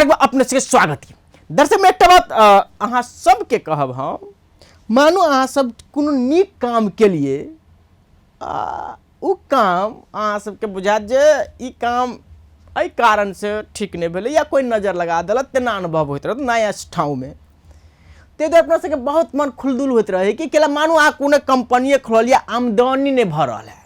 कार्यक्रम अपने सबके स्वागत है। दर्शक में एकटा बात अहाँ सबके कहब हम, मानू अहाँ सब कोनो नीक काम के लिए उ काम अहाँ सबके बुझायत जे ई काम एहि कारण से ठीक नहि भेलै या कोइ नजर लगा देलक, तेना अनुभव होइत रहत नया ठाउँमे। ताहि दुआरे अपना सबके बहुत मन खुलदुल होइत रहै कि केला मानू अहाँ कोनो कंपनीए खोललियै, आमदनी नहि भऽ रहल है,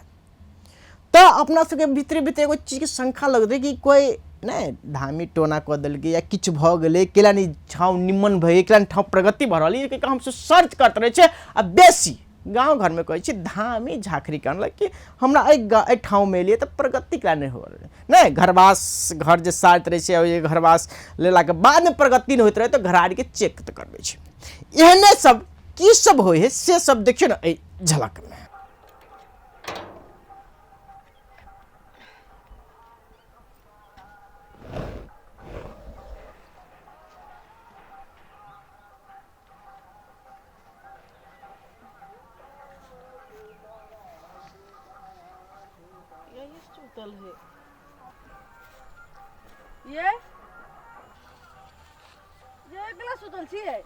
तऽ अपना सबके भीतरे भीतर एगो चीजके शंका लगैत रहै कि कोइ नहि धामी टोना कऽ देलकै या किछु भऽ गेलै, केला नहि ठाउँ निमन भऽ गेलै, केला नहि ठाउँ प्रगति भऽ रहल है, हमसब सर्च करैत रहै छियै। आ बेसी गाँव घरमे कहै छियै धामी झाँखरी कहलक कि हमरा एहि ठाउँमे एलियै तऽ प्रगति केला नहि हो रहलै। नहि घरवास घर जे साइत रहै छै, ओहि घरवास लेलाके बादमे प्रगति नहि होइत रहै तऽ घरारीके चेक तऽ करबै छै। एहने सब की सब होइ है से सब देखियौ ने एहि झलकमे। यही सुतल है ये ये अकेला सुतल छियै।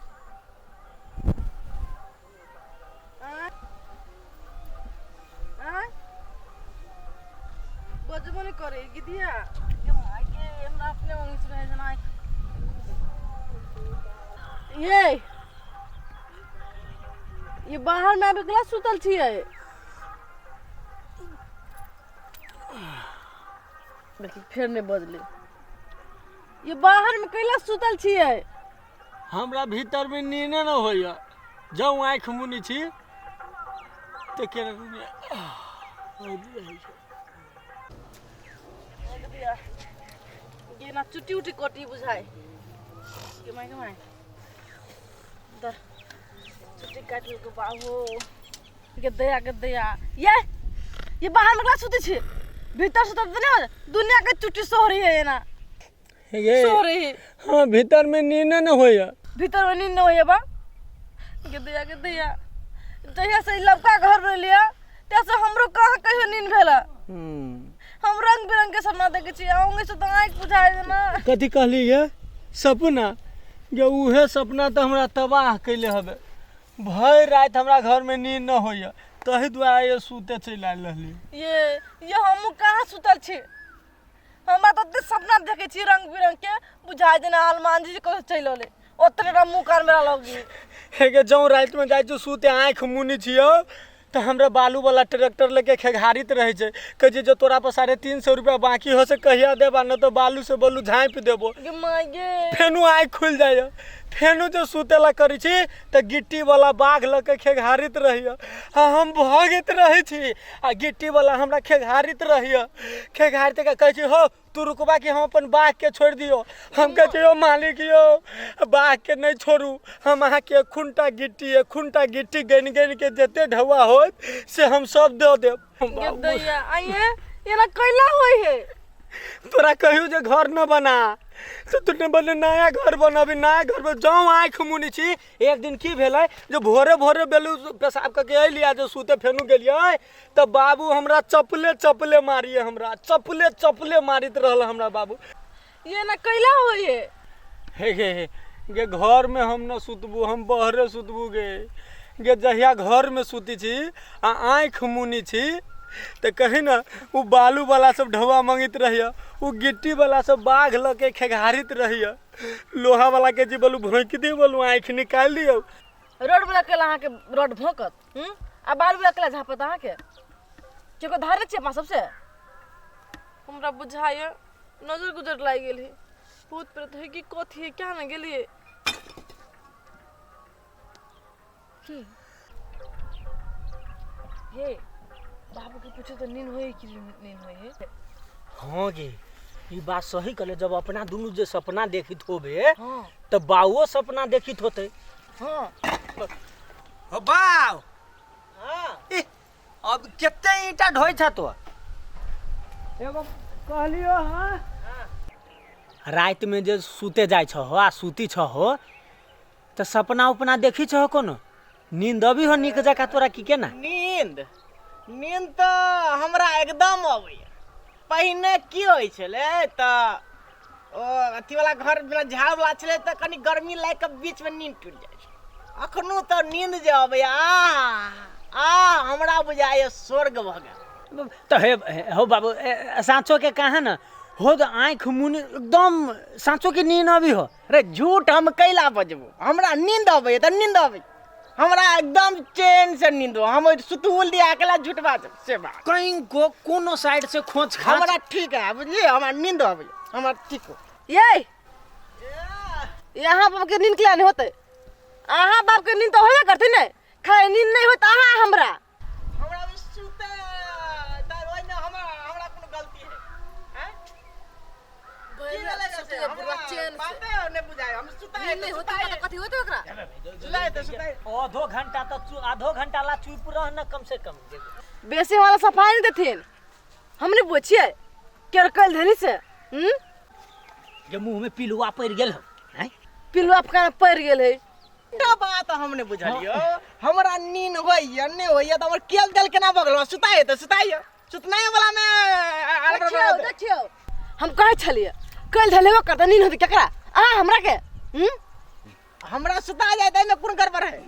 आँय आँय बजबो नहि करे गिदिया ये माय के, हमरा अपने ओंगिस रहे जेना। ये बाहर में आबि गेला सुतल छियै। देखी फेर नहि बजले। ये बाहर में कैला सुतल छियै? हमरा भीतर में नींदे न होइया, जौं आँखि मुनि छी तऽ केना रहै छै। गेना चुटी उटी कटी बुझाय के my, के my दर चुटी काटि लेलकै बाबू के दया के दया। ये बाहर में सुतै छी, भीतर सुतल तऽ नहि, दुनिया के चुटी सोहरी है एना ये सोहरी है। हाँ, भीतर में नींद न होइया। भीतर में नींद न होइया बा के दया के दया। जहिया से ई लबका घर बनेलियै तहिया से हमरो कहाँ कहियो नींद भेला। हम रंग बिरंग के सपना देखै छी, अहूँ से तऽ आँखि बुझाइ जेना। कथी कहली ये सपना? गे उहे सपना तऽ हमरा तबाह कैले हबे। भरि राति हमरा घर में नींद न होइया, तही दुआरे ये सुते चलि आयल रहली। ये हमहूँ कहाँ सुतल छी, हमरा तऽ ओते सपना देखै छी रंग बिरंग के, बुझाइ जेना हनुमान जी कतौ चलि अयलै, ओतने टा मुँह कान मेरा लग गेल। हे गे, जौं राति में जाइ छियौ सुते, आँखि मुनि छियौ तऽ हमरा बालू वाला ट्रैक्टर लेके खेघारित रहै छै, कहै छै जे तोरा पर 350 रुपया बाकी हो से कहिया देबा, न तऽ बालू से बालू झाँपि देबो। गे माय गे। फेनु आँखि खुलि जाइए, फेनु जे सुते ला करै छी तऽ गिट्टी वाला बाघ लऽ के खेघारित रहैए आ हम भगैत रहै छी आ गिट्टी वाला हमरा खेघारित रहैए। खेघारित के कहै छी हो तू रुकबा कि हम अपन बाघ के छोड़ि दियौ? हम कहै छी यौ मालिक यौ, बाघ के नहि छोड़ू, हम अहाँके एक खुंटा गिट्टी गनि गनि के जते ढौआ होत से हम सब दऽ देब। गे दैया, आइए एना कैला होइ है? तोरा कहियो जे घर न बना तऽ तू ने बोले नया घर बनबी, नया घर में जौं आँखि मुनि छी। एक दिन की भेलै जे भोरे भोरे बेलू पेशाब कऽ के अयली आ जे सुते फेनु गेलियै तऽ बाबू हमरा चपले चपले मारिए, हमरा चपले चपले मारित रहल हमरा बाबू। ये ना कैला होइ है? हे गे हे गे, घर में हम न सुतबू, हम बहरे सुतबू गे। गे जहिया घर में सुती छी आ आँखि मुनि छी तऽ कही न उ बालू वाला सब ढौआ मंगैत रहैया, उ गिट्टी वाला सब बाघ लऽ के खेघारित रहैया, लोहा वाला के जे बोलू भोंकि दे, बोलू आँखि निकालि दियौ। रोड वाला केला अहाँके रोड भोंकत आ बालू वाला केला झापत अहाँके? केकरो धारे छियै अपना सबसे? हमरा बुझाइए नजर गुजर लागि गेल है, भूत प्रेत है कि कथी है, क्या ने गेलियै की? हे बाबू के पूछो तो नींद होय कि नींद होय है? हाँ गे, ई बात सही कहले। जब अपना दुनू जे सपना देखित होबे तऽ बाबुओ सपना देखित होते। हाँ। हो बाव। हाँ। अब कते ईंटा ढोइ छ तो? एगो कहलियो हाँ, राति में जे सुते जाइ छहो आ सुती छहो तऽ सपना उपना देखी छहो कोनो? नींद अबी हो नीक जकाँ तोरा की केना? नींद नींद तऽ हमरा एकदम अबैया। पहिने की होइ छलै तऽ ओ अथीवला घर बिना झाड़वला छलै तऽ कनि गर्मी लागि कऽ बीचमे नींद टूटि जाइ छै। अखनो तऽ नींद जे अबैया, आ आ हमरा बुझाइया स्वर्ग भऽ गेल। तऽ हे हो बाबू, साँचो के कहाँ न हो तऽ आँखि मुनि एकदम साँचो के नींद अबी हो। अरे झूठ हम कैला बजबो, हमरा नींद अबैया तऽ नींद अबै, हमरा एकदम चैन से नींद हो, हम सुतुल दिया अकेला झूठ बाजब से बात। कहीं को कोनो साइड से खोज खाच हमरा ठीक है, बुझलिए, हमरा नींद अबैया, हमरा ठीक हो। ये यहाँ बाप के नींद किया नहीं होते? अहाँ बाप के नींद तो होबे करते ने, खाली नींद नहीं होता अहाँ हमरा। हमरा भी सुते त ओइ में हमरा हमरा कोनो गलती है? हैं? की भेलै से? हमरा बाते नहि बुझाय, हम सुताए नींद नहीं होते त कथी होते ओकरा? सुताए त सुताए। आधो घंटा त आधो घंटा ला चुप रह न कम से कम। बेसी वाला सफाई नहीं देथिन, हम नहीं पूछिए केरकल धनी से। जे मुंह में पिलुआ पड़ गेल हो, हैं? पिलुआ पकड़ पड़ गेल है। एकटा बात हम नहि बुझलियो, हमरा नींद होइया नहि होइया तऽ हमर केल देल केना भऽ गेल? सुताए तऽ सुताइए, सुतनाइ वाला मे देखियौ देखियौ, हम कहै छलियै कल धलेबो करतै, नींद होतै केकरा? अहाँ हमरा के? हमरा सुता जाय तऽ एहिमे कोन गड़बड़ है?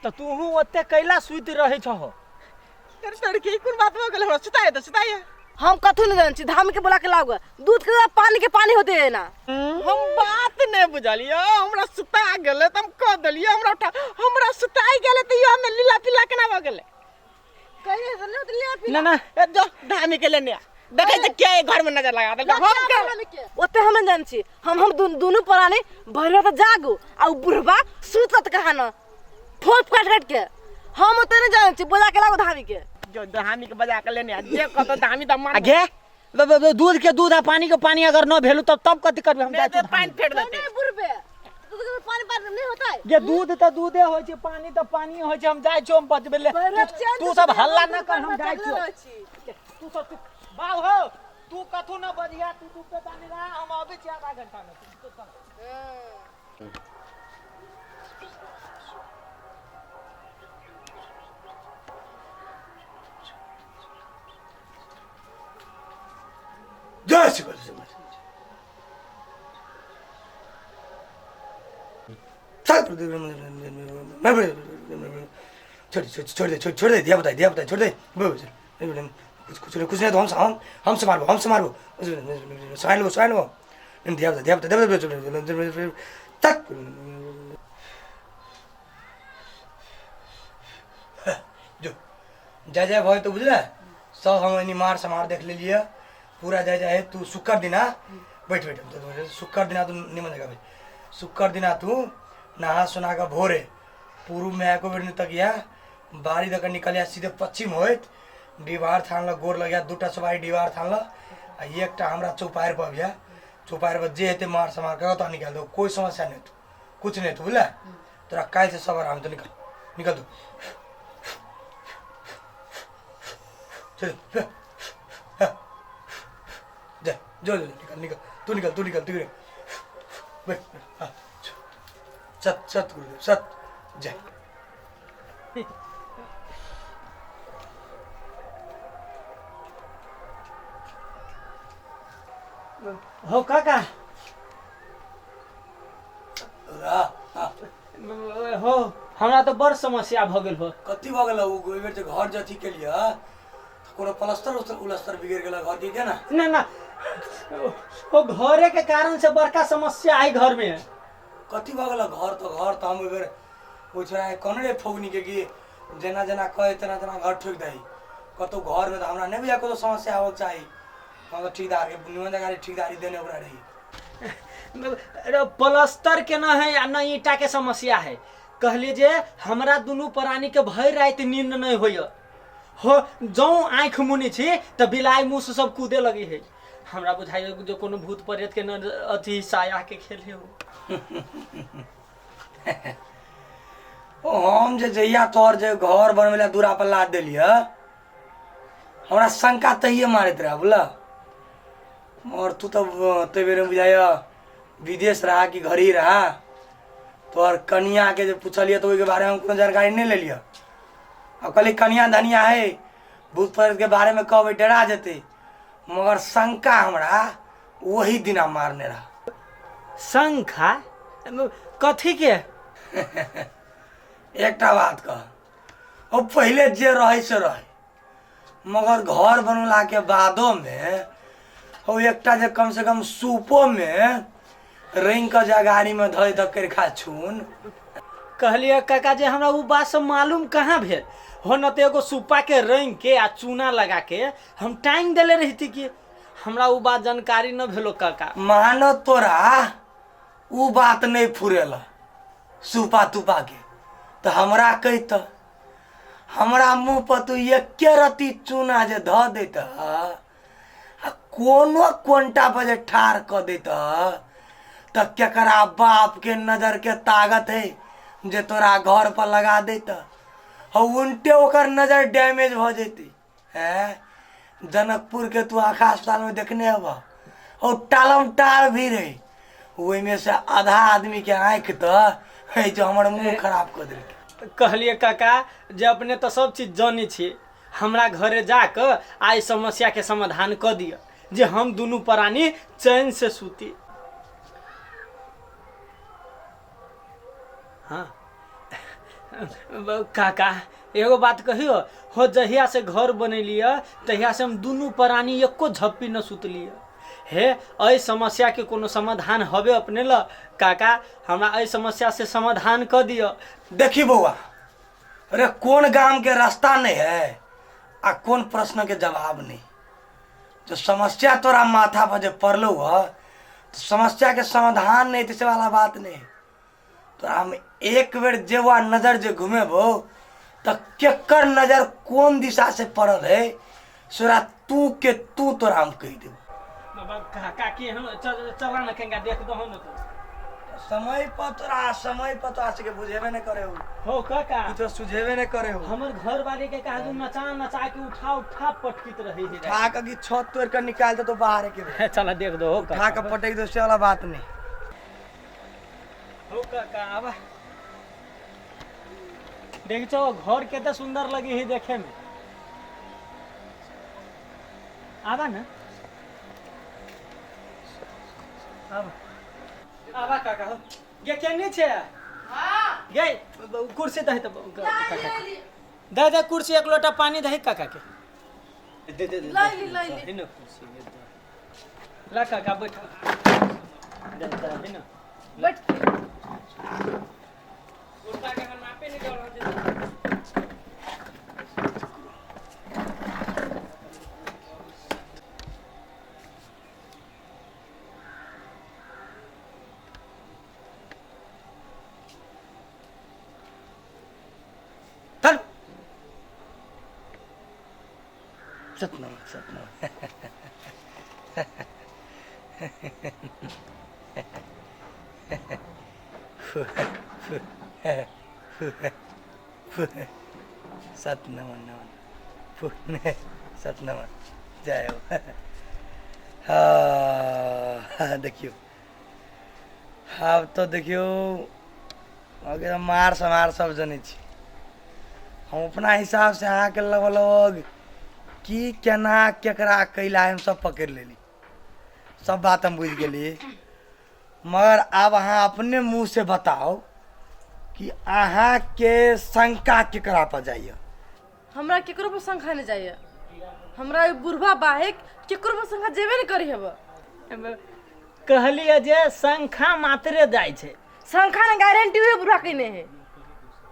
तऽ तूहू ओते कैला सुति रहै छहो? तर लड़की कोन बात भऽ गेल? हमरा सुताए तऽ सुताइए। हम कथू नहीं जानै छी, धाम के बोला के लाओ दूध के पानी के पानी होते है ना। हम बात नहीं बुझलियो, हमरा सुता गेलै तऽ हम कह देलियै, हमरा उठा, हमरा सुताइ गेलै तऽ इहो हमे लीला पीला केना भऽ गेलै? कहिए से नहीं होते लीला पीला। ना ना ए जो धामी के लेने आ, देखै छी के घर में नजर लगा देलकै। हम के ओते हम नहीं जानै छी, हम दुनू प्राणी भरि रात जागू आ उ बुढ़बा सुतत कहाँ न, फोप काट काट के। हम ओते नहीं जानै छी, बोला के लाओ धामी के। जो धामी के बजा के लेने आ, जे कहतो धामी तऽ मान। आ गे दूध के दूध आ पानी के पानी अगर न भेलु तब तब कथी करबे हम? नहि, पानि फेर देतै। नहीं बुढ़बे, दूध के पानी पानी नहीं होता है। ये दूध त दूधे होइ छै, पानी त पानी होइ छै। हम जाइ छियौ, हम बजबे ले। तू सब हल्ला न कर, हम जाइ छियौ। तू सब चुप बाउ हो, तू कथू न बजिया, तू चुपे तानी रह, हम अबै छी आधा घंटा में। तू चल। जय श्री कृष्ण। छोड़ छोड़ छोड़ दे, छोड़ छोड़ दे, दिया बताए, दिया बताए, छोड़ दे। कुछ कुछ कुछ नहीं तो हम हम से मारबो, हम से मारबो, सुन लो सुन लो, दिया बता, दिया बता, दिया बता तक। जो जय जय भय तो बुझल सब हम एनी मार समार देख लेलिए पूरा। जय जय तू शुक्र दिना बैठ बैठ, शुक्र दिना तू निमन जगह बैठ। शुक्र दिना तू नहा सुना के भोरे पूर्व में एको बेर तकिया बारी दऽ के निकलिया, सीधे पश्चिम होइत दीवार थान लग गोर लगिया, दूटा सवारी दीवार थान लग आ एकटा हमरा चौपारि पर अबिया, चौपारि पर जे हेतै मार समार कऽ तो निकालि देबौ, कोई समस्या नहीं हेतौ, कुछ नहीं हेतौ, बुझले? तोरा काल्हि से सब आराम। तो निकल निकल तू, चल जा, जो जो निकल निकल तू, निकल तू, निकल तू, बैठ। हाँ, सत सत गुरुदेव सत जय। हो काका हो, हमरा तऽ बड़ समस्या भऽ गेल हो। कथी भऽ गेल? ओ बेर जे घर जे अथी केलियै कोनो प्लास्टर उस्तर उलस्तर बिगड़ गेल घर के ना? ना ना, ओ घरे के कारण से बड़का समस्या आई घर में। कथी भऽ गेल घर? तऽ घर तऽ हम ओहि बेर ओहि छोड़ा कहने रहे फौगनी के कि जेना जेना कहे तेना तेना घर ठोकि दही। कतहु घरमे तऽ हमरा नहि बुझाय कतहु समस्या होबक चाही। हम तऽ ठेकेदार के निमन जगह ठेकेदारी देने ओकरा रही। अरे प्लास्टर के न है आ न ईंटा के समस्या है। कहलिए जे हमरा दुनू प्राणी के भरि राति नींद नहीं होइए हो, जौं आँखि मुनै छी तऽ बिलाइ मुस सब कूदे लगी है। हमरा बुझाइए जे कोनो भूत प्रेत के न अथी साया के खेल है। ओ हम जे जहिया तोहर जे घर बनबै लए दूरा पर लाद देलियै, हमरा शंका तहिये मारैत रहै बुझल। और तू तऽ ताहि बेर बुझाइए विदेश रहा कि घर ही रहा। तोहर कनियाके जे पुछलियै तऽ ओहिके बारेमे हम कोनो जानकारी नहि लेलियै। आ कहलियै कनिया धनिया है, भूत प्रेत के बारेमे कहबै डरा जेतै, मगर शंका हमरा वही दिना मारने रहा। शंखा कथी के? एकटा बात कह, ओ पहिले जे रहे से रहे, मगर घर बनला के बादो में ओ एकटा जे कम से कम सूपो में रंग के जे गाड़ी में धोइ द करखा छून। कहलियै काका जे हमरा उ बात सब मालूम कहाँ भेल हो न, तऽ एगो सूपा के रंग के आ चूना लगा के हम टांग देले रहिती कि हमरा उ बात जानकारी न भेलो काका। मानो तोरा उ बात नहीं फुरेल सूपा तुपा के, तो हमरा कहित हमरा मुंह पर तू एके रत्ती चूना जे धऽ दैत आ कोनो कोनटा पर जे ठाढ़ कऽ दैत, तऽ केकरा बाप के नजर के ताकत है जे तोरा घर पर लगा दैत? आ उल्टे ओकर नजर डैमेज भऽ जेतै। हैं, जनकपुर के तू आँखा अस्पताल में देखने हेबह, और टालम टाल भी रहे, ओहिमे से आधा आदमी के आँखि तऽ है जो हमर मुंह खराब कऽ देलकै। कहलियै काका जे अपने तऽ सब चीज जानै छी, हमरा घरे जा कऽ आइ समस्याके समाधान कऽ दिअ जे हम दुनू प्राणी चैन से सूती। हाँ काका, एगो बात कहियो हो, जहिया से घर बनेलियै तहिया से हम दुनू प्राणी एको झप्पी न सुतलियै हे। एहि समस्याके कोनो समाधान हबे अपने ल काका? हमरा एहि समस्या से समाधान कऽ दिअ। देखी बौआ, अरे कोन गाम के रास्ता नहीं है आ कोन प्रश्न के जवाब नहीं। जो समस्या तोरा माथा पर जे पड़लो है तो समस्या के समाधान नहीं, तो वाला बात नहीं। तो हम एक बेर जेबा नजर जे घुमेबो तो केकर नजर कोन दिशा से पड़ल है सोरा तू के तू तोरा हम कहि देबो। बाबा काका की हम चला न केंगा देख दहो न तू। समय पर तोरा, समय पर तोरा सबके बुझेबे नहीं करे हो। हो काका, कुछो सुझेबे नहीं करे हो। हमर घर वाले के कहा नचा नचा के उठा उठा पटकित रही है। उठा के छत तोड़ के निकाल दे तो बाहर के। चला देख दो हो उठा के पटक दो से वाला बात नहीं। हो काका आवा देख चो घर केते सुंदर लगी है देखे में। आवा ना, आवा आवा काका हो गे केने छे? हां गे कुर्सी दही त काका दे दे कुर्सी, एक लोटा पानी दही काका के दे दे दे। लाई ली लाई ली न कुर्सी ला काका बैठ दे दे न बैठ। कुर्ता के हम नापे नहीं दौड़ दे। चल सतनाम सतनाम। सतनाम नमन सतनाम जय हो। हाँ देखियो आब तो देखियो अगर मार समार सब जनै छी हम अपना हिसाब से अहाँके लगभग लगभग की केना केकरा कैला हम सब पकड़ि लेली, सब बात हम बुझि गेली। मगर आब अहाँ अपने मुँह से बताओ कि अहाँके शंका केकरा पर जाइए? हमरा केकरो पर शंका नहीं जाइए। हमरा ई बुढ़वा बाहेक केकरो पर शंका जेबे नहीं करी हेब। कहलिए जे शंखा मात्रे जाइ छै, शंखा ने गारंटी हुए बुढ़वा के नहीं है,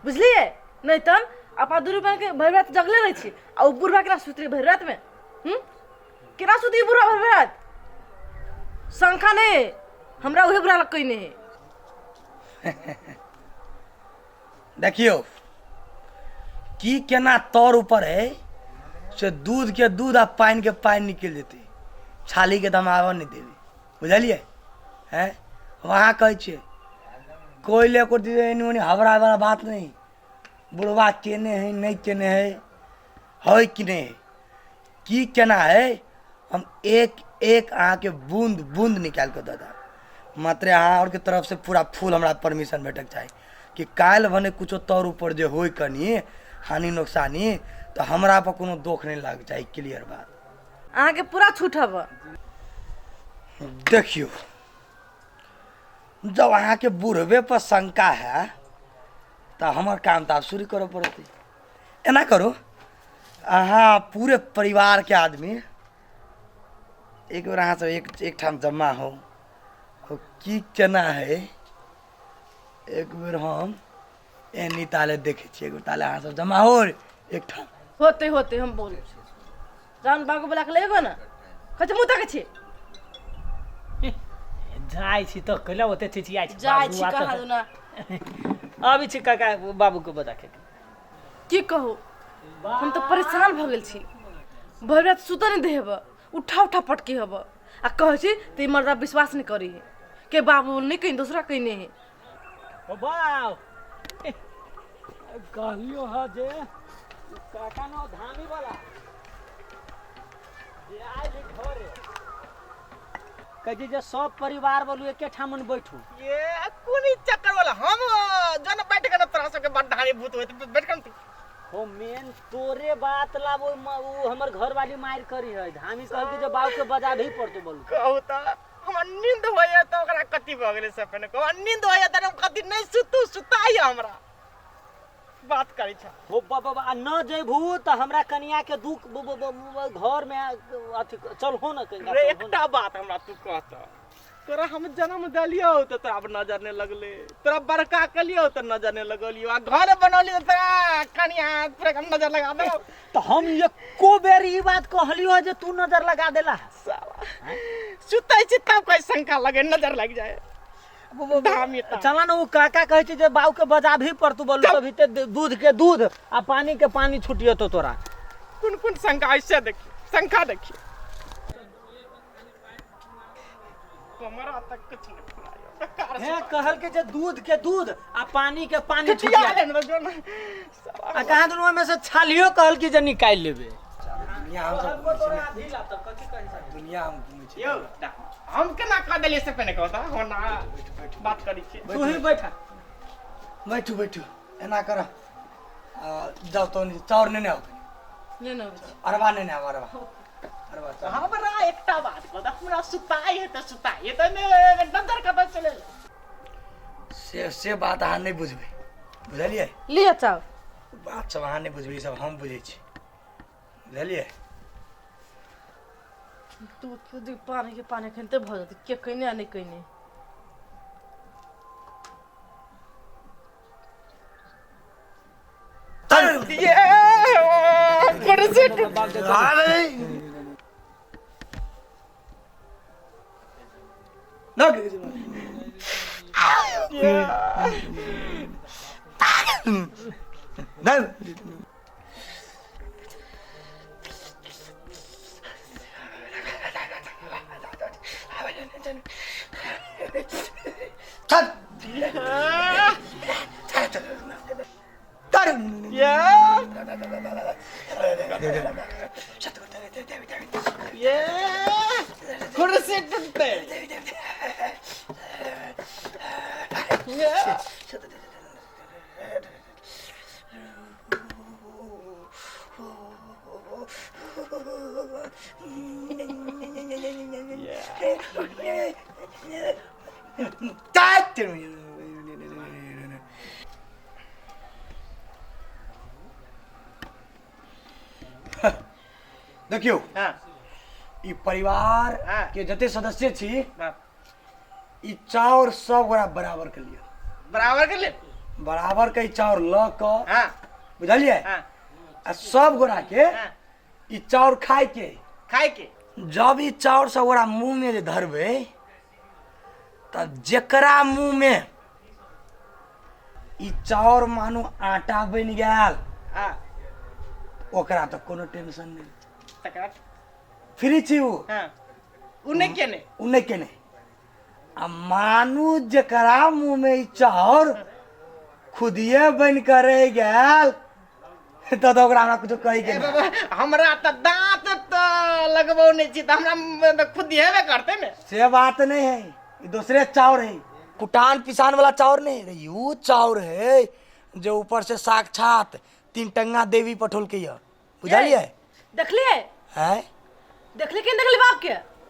बुझलिए? नहीं तन अपना दू रुपया के भरि रात जगले रहे छी आ उ बुढ़वा केना सुतरी भरि रात में? केना सुती बुढ़वा भरि रात? शंखा नहीं हमरा उहे बुढ़ा लग नहीं है। देखियो की केना तौर ऊपर है से दूध के दूध आ पानि के पानि निकलि जेतै, छाली के दम आबऽ नहि देबै, बुझलियै? हैं वहाँ कहै छियै कोइ ले को एनी ओनी हबरा वाला बात नहीं। बुढ़वा केने है नहीं केने है, है कि नहीं है, की केना है, हम एक एक अहाँके बूंद बूंद निकालि कऽ दऽ देब। मात्र अहाँ आओरके तरफ से पूरा फुल हमरा परमिशन भेटैके चाही कि काल्हि भने कुछो तौर ऊपर जे होय कनि हानि नोकसानी तऽ हमरा पर कोनो दोख नहि लागके चाही। क्लियर बात? अहाँके पूरा छूट हब। देखियौ, जब अहाँके बुढ़बे पर शंका है तऽ हमर काम तऽ आब शुरू करऽ पड़तै। एना करू, अहाँ पूरे परिवारके आदमी एक बेर अहाँ सब एक एक ठाम जमा हो, की केना है एक बेर हम एनी ताले देखै छियै। एक बेर ताले अहाँ सब जमा हो एक ठाम। होते होते हम बोलै छी, जान बाबू बोला के लेबो ने, कहै छै मुँह तकै छी। जाइ छी तऽ कैला ओते चिचियाइ छी? जाइ छी कहाँ दुना। अबै छी काका बाबूके बता के। की कहू, हम तऽ परेशान भऽ गेल छी। भरि राति सुतऽ नहि देब, उठा उठा पटकी हब आ कहै छी तऽ ई मर्दा विश्वास नहि करी है के बाबू नहि कहीं दोसरा कहीं नहीं है। ओ बाउ, कहलियो ह जे काका न धामी वाला जे आयल है घरे, कहै छै जे सब परिवार बोलू एके ठामन बैठू। ये कोन ई चक्कर वाला? हम जन बैठ के न तोरा सबके बड धामी भूत होइत बैठ के न। हो मेन तोरे बात लाब ओ हमर घर वाली मार करी है धामी, कहल कि जे बाबू के बजाबे ही पड़तो बोलू। कहू तऽ हमरा नींद होइए तऽ ओकरा कथी भऽ गेलै से पहिने कहू। नींद होइए तऽ हम कथी नहि सुतू, सुताइए हमरा बात करै छ। हो बाबा, आ न जैबू तऽ हमरा कनिया के दुख घर में अथी चल हो न कहीं। रे, एकटा बात हमरा तू कहत, तोरा हम जन्म देलियौ तऽ तोरा आब नजर नहि लगलै, तोरा बड़का केलियौ तऽ नजर नहि लगलियौ, आ घर बनौलियौ तोरा कनिया तोरा हम नजर लगा देलौ? तऽ हम एको बेर ई बात कहलियौ जे तू नजर लगा देला? साला, सुतै छी तब कोई शंका लगे नजर लागि जाए धामी। चला न, ओ काका कहै छै जे बाबू के बजाबही पड़तौ बोलू, तभी ते दूध के दूध आ पानी के पानी छुटियतो तोरा। कोन कोन शंका ऐसे देखी, शंका देखी, हमरा तक कुछ नहीं फुरायो, बेकार। हे, कहल के जे दूध के दूध आ पानी के पानी छुटिया छुटिया ले न जो न साला। आ कहाँ दुनू में से छालियो कहल की जे निकालि लेबे। दुनिया हम सब घूमै छी ने, दुनिया हम घूमै छी। यौ, हम केना कह देलियै से पहिने कहू तऽ। हो ना बात करै छी। तू ही बैठा। बैठू बैठू, एना कर, जाउ तो चाउर नेने आउ। नहि नहि। अरबा नेने आउ, अरबा अरबा चाउर। हमरा एकटा बात कहू तऽ, हमरा सुताइ है तऽ सुताइ है तऽ नजर कतऽ चले? से बात अहाँ नहि बुझबै, बुझलियै? लिअ चाउर। बात सब अहाँ नहि बुझबै, ई सब हम बुझै छी, बुझलियै? तू खुद पानी के पानी एखन भऽ जेतै के कइने आ नहि कइने। ये कुर्सी टूट। अरे ना, नहीं। चल ये ये कुर्सी टूटते ये। देखियौ, ई परिवार के जते सदस्य छी, ई चाउर सब गोरा बराबर के लिअ। बराबर के ले। बराबर के ई चाउर लऽ कऽ, बुझलियै? हाँ। आ सब गोरा के ई चाउर खाय के। खाय के। जब ई चाउर सब गोरा मुंह में जे धरबै तब जेकरा मुंह में ई चाउर मानू आटा बनि गेल, ओकरा तऽ कोनो टेंशन नहि। तकरा फ्री छी ओ। हाँ, उ नहि केने। उ नहि केने। आ मानू जेकरा मुंह में ई चाउर खुदिए बनि कऽ रहि गेल तऽ ओकरा हमरा कुछो कहै के ए नहि। बाबा, हमरा तऽ दाँत तऽ लगबौ नहि छी तऽ हमरा तऽ खुद हेबे करतै ने। से बात नहीं है, ई दूसरे चाउर है, कुटान पिसान वाला चाउर नहीं रे, you चाउर है जो ऊपर से साक्षात तीन टंगा देवी पठौलकै यऽ, बुझलियै? देखलियै? हैं? देखली कि नहि देखली बापके?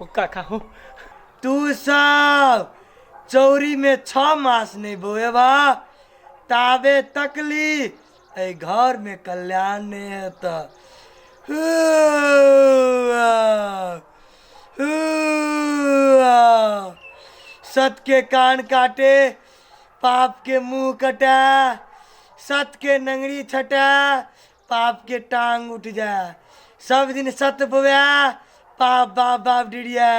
हो काका हो। तू सब चौरी में 6 मास नहीं बोएबा ताबे तकली एहि घर में कल्याण नहीं हेतऽ। सत के कान काटे, पाप के मुंह कटा, सत के नंगड़ी छटा, पाप के टांग उठ जा। सब दिन सत बोया, पाप बाप बाप डिरिया।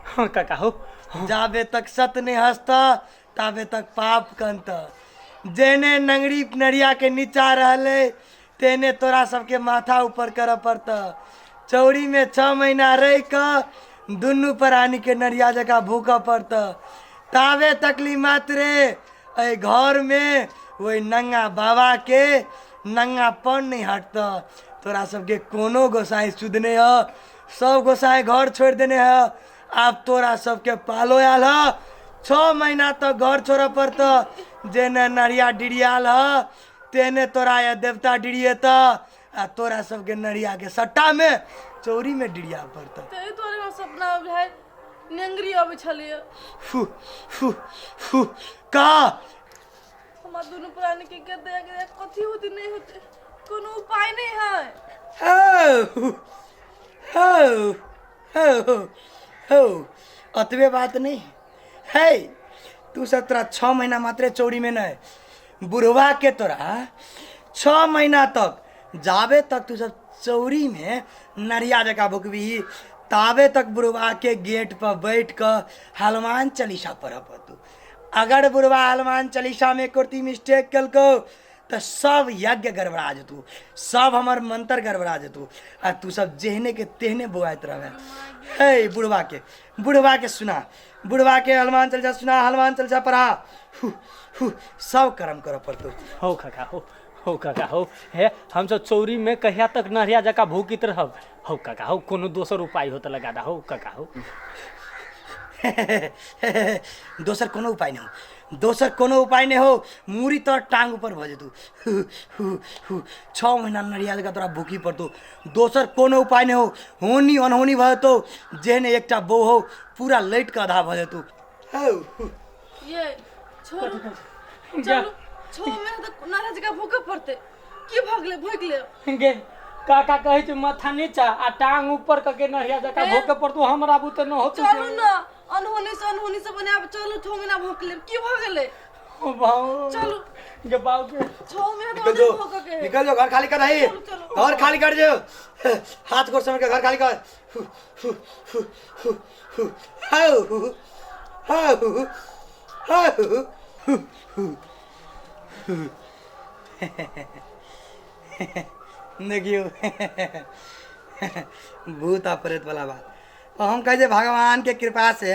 हाँ काका हो। जाबे तक सत नहीं हंसता ताबे तक पाप कंत। जेने नंगड़ी नरिया के नीचा रहले तेने तोरा सबके माथा ऊपर कर पड़त। चौरी में 6 महीना रह के दुनू प्राणी के नरिया जगह भूख पड़त। ताबे तकली मात्रे एहि घर में वही नंगा बाबा के नंगापन नहीं हटत। तोरा सबके कोनो गोसाई शुद्ध नहीं है, सब गोसाई घर छोड़ देने है। आब तोरा सबके पालो आयल है, 6 महीना तक घर छोड़ पड़त। जेने नरिया डिरियाल है तेने तोरा या देवता डिरियत, आ तोरा सबके नरिया के सट्टा में चौरी में डिरिया पड़त। ताहि दुआरे हमरा सपना भेल नेंगरी अबै छलैया। फू फू फू का हमरा दुनू प्राणी के दया के कथी होते नहीं होते, कोनो उपाय नहीं है। हो हो हो हो अतबे बात नहीं है। तू सब तोरा 6 महीना मात्रे चौरी में नहीं, बुढ़वा के तोरा 6 महीना तक जाबे तक तू सब चौरी में नरिया जका भुकबी ताबे तक बुढ़वा के गेट पर बैठ कर हनुमान चालीसा पढ़ पड़तू। अगर बुढ़वा हनुमान चालीसा में कुर्ती मिस्टेक कलको तो सब यज्ञ गड़बड़ा जतू, सब हमर मंत्र गड़बड़ा जतू, आ तू सब जेहने के तेहने बोआइत रहे। हे बुढ़वा के, बुढ़वा के सुना, बुढ़वा के हनुमान चालीसा सुना, हनुमान चालीसा पढ़ा, हु हु सब कर्म कर पड़तू। हो काका हो, हो काका हो। हे हम सब चौरी में कहिया तक नरिया जका भूकित रहब। हो काका हो, कोनो दोसर उपाय हो त लगा दा। हो काका हो। दोसर कोनो उपाय नहीं हो, दोसर कोनो उपाय नहीं हो। मूरी तोर टांग ऊपर भ जेतू। 6 महीना नरिया जका तोरा भूखी पड़तौ। दोसर कोनो उपाय नहीं हो। होनी अनहोनी भ जेतौ, जेहने एकटा बो हो पूरा लैट के आधा भ जेतौ। ये छोड़ू चलू, 6 महीना तक नरिया जका भूखे पड़ते की भगले भूख ले गे काका कहै छै माथा नीचा आ टांग ऊपर करके नरिया जका भूखे पड़तौ। हमरा बुते न होतौ। चलू ना, अनहोनी से अनहोनी से बनाब। चलू 6 महीना भूख ले की भ गेलै। बाऊ चलू गे बाऊ के 6 महीना तो भूख के निकल जाओ, घर खाली कर रही, घर खाली कर जो, हाथ गोड़ समेट के घर खाली कर। हु हु हु हु हु how how how हु। देखियो भूत आ प्रेत वाला बात। हम कहे भगवान के कृपा से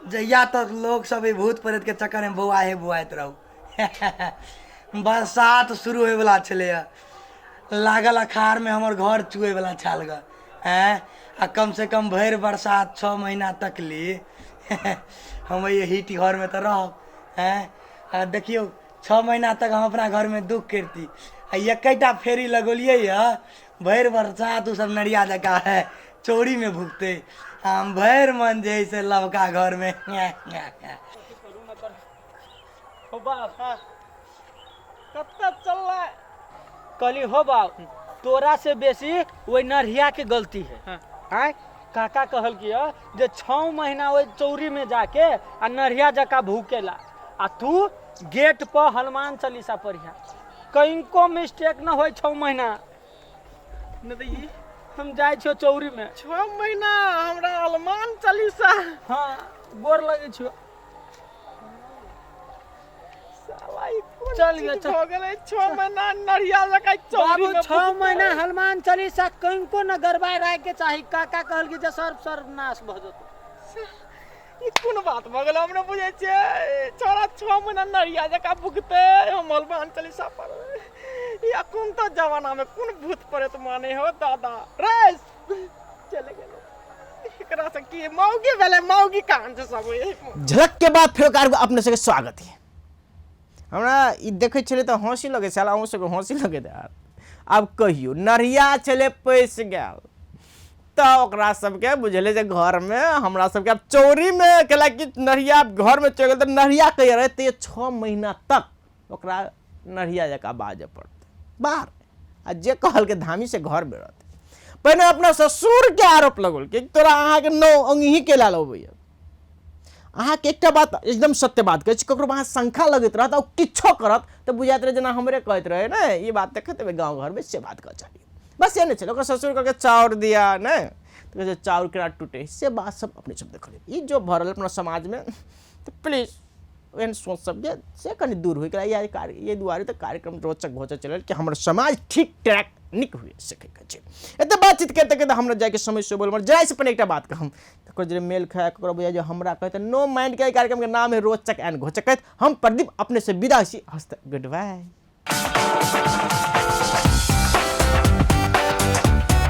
जहिया तक लोग सब भूत प्रेत के चक्कर में बौआए बौआइत रहू। बरसात शुरू होए वाला छलै, लागल अखाड़ में हमर घर चुए वाला छाल ग हैं, आ कम से कम भरि बरसात 6 महीना तक ली हम यही घर में तो रहब हैं। आ देखियो 6 महीना तक हम अपना घर में दुख करती। आ एकटा फेरी लगौलियै है, भरि बरसात सब नरिया जका है चौरी में भुगते, हम भरि मन जे से लवका घर में। हो बाप कत्ता चल रहा है। कहली हो बाप तोरा से बेसी वही नरिया के गलती है। आय काका कहल कि जे 6 महीना वही चौरी में जाके आ नरिया जका भूकेला, आ तू गेट पर हनुमान चालीसा पढ़िया, कहीं मिस्टेक न हो 6 महीना। न त हम जाइ छियो चौरी में 6 महीना हमरा हनुमान चालीसा। हाँ गोर लगे छियो। साला ई कोन चल गया, चीज भ गेलै? 6 महीना नरिया जका चौरी में 6 महीना हनुमान चालीसा कहीं न गड़बड़ाय राखे के चाही। काका कहल कि जे सर्व सर्वनाश भ जेतौ। ई कोन बात भ गेलै? हम नहि बुझै छियै। छोरा 6 महीना नरिया जका भुगते हम हनुमान चालीसा पढ़बै। या कोन तो जमाना में कोन भूत प्रेत माने हो दादा रे चले गेलो। एकरा से की मौगी भेलै, मौगी कान से सब। झलक के बाद फेर कार अपने सबके स्वागत है। हमरा ई देखै छलै तऽ हँसी लगै छल, अहूँ सबके हँसी लगैत हैत। आब कहियो नरिया छलै पैसि गेल, तऽ ओकरा सबके बुझले जे घरमे हमरा सबके आब चोरीमे केला कि नढ़िया घरमे चलि गेल तऽ नढ़िया कहिया रहै तऽ 6 महीना तक ओकरा नढ़िया जकाँ बाजऽ पड़तै बाहर। आ जे कहलकै धामी से घरमे रहतै। पहिने अपना ससुरके आरोप लगौलकै तोरा अहाँके नौ अङ्गही केला लबैया। अहाँके एकटा बात एकदम सत्य बात कहै छी, ककरो अहाँ शंका लगैत रहत आ किछो करत तऽ बुझाइत रहै जेना हमरे कहैत रहै ने ई बात देखैत हेबै गाँव घरमे, से बात कहऽ चाही बस। से नहि छलै, ओकर ससुर कहलकै चाउर दिया नहि तऽ कहै छै चाउर केना टूटे, से बात सब अपने सब देखलियै। ई जो भऽ रहल अपना समाजमे तऽ प्लीज एहन सोच सबके से कनि दूर होइके इएह कार्य, एहि दुआरे तऽ कार्यक्रम रोचक घोचक चलल कि हमर समाज ठीक ट्रैक नीक हुए सकैके छै। एते बातचीत करिते करिते हमरा जाइके समय से बोल जाइ से पहिने एकटा बात कहम, ककरो जे मेल खाए ककरो बुझाइ जे हमरा कहै तऽ नो माइंड के कार्यक्रम के नाम है रोचक एंड घोचक। कहैत हम प्रदीप अपने से विदा छी, हस्त गुड बाय।